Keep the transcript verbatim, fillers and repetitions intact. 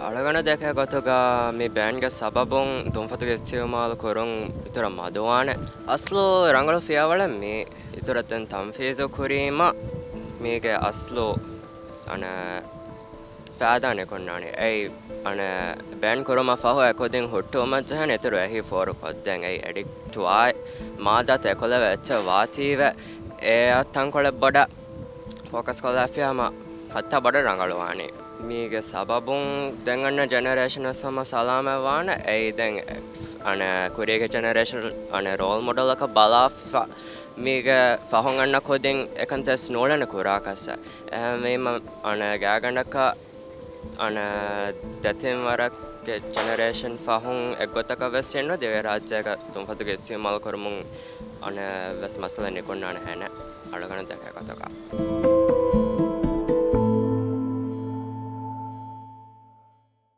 އަޅުގަނޑު ދެކޭ ގޮތުގަ މި ބޭންގެ ސަބަބުން ދުންފަތުގެ އިސްތިޢުމާލު ކުރުން އިތުރަށް މަދުވާނެ. އަސްލު ރަނގަޅު ފިޔަވަޅެއް މީ. އިތުރަށް ދެން ތަންފީޒު ކުރީމަ މީގެ އަސްލު އަނެއް ފައިދާ ނިކުންނާނެ. އެއީ އަނެއް ބޭން ކުރުމަށް ފަހު އެ ކުދިން ހުއްޓުވުމަށް ޖެހޭނެ އިތުރު އެހީ ފޯރު ކޮށްދޭން. އެއީ އެޑިކްޓް ވާ މާއްދާތައް އެކުލެވޭ އެއްޗެއް ވާތީވެ، އެއަށް ތަންކޮޅެއް ބޮޑަށް ފޯކަސް ކޮށްލާފިޔާމަ ހައްތާ ބޮޑަށް ރަނގަޅުވާނީ. މީގެ ސަބަބުން ދެން އަންނަ ޖެނެރޭޝަން ވެސް ހަމަ ސަލާމަތް ވާނެ. އެއީ ދެން އަނެއް ކުރީގެ ޖެނެރޭޝަން އަނެއް ރޯލް މޮޑެލަކަށް ބަލާފަ، މީގެ ފަހުން އަންނަ ކުދިން އެކަންތައް ނޫޅެން ކުރާކަސް. އެހެންވީމަ އަނެއް ގާތްގަނޑަކަށް އަނެއް ދެތިން ވަރަކަށް ޖެނެރޭޝަން ފަހުން އެއްގޮތަކަށް ވެސް އިންނު ދިވެހިރާއްޖޭގަ ދުންފަތުގެ އިސްތިޢުމާލު ކުރުމުން އަނެއް ވެސް މައްސަލަ ނިކުންނާނެ ހެނެއް އަޅުގަނޑު ދެކޭ ގޮތުގަ.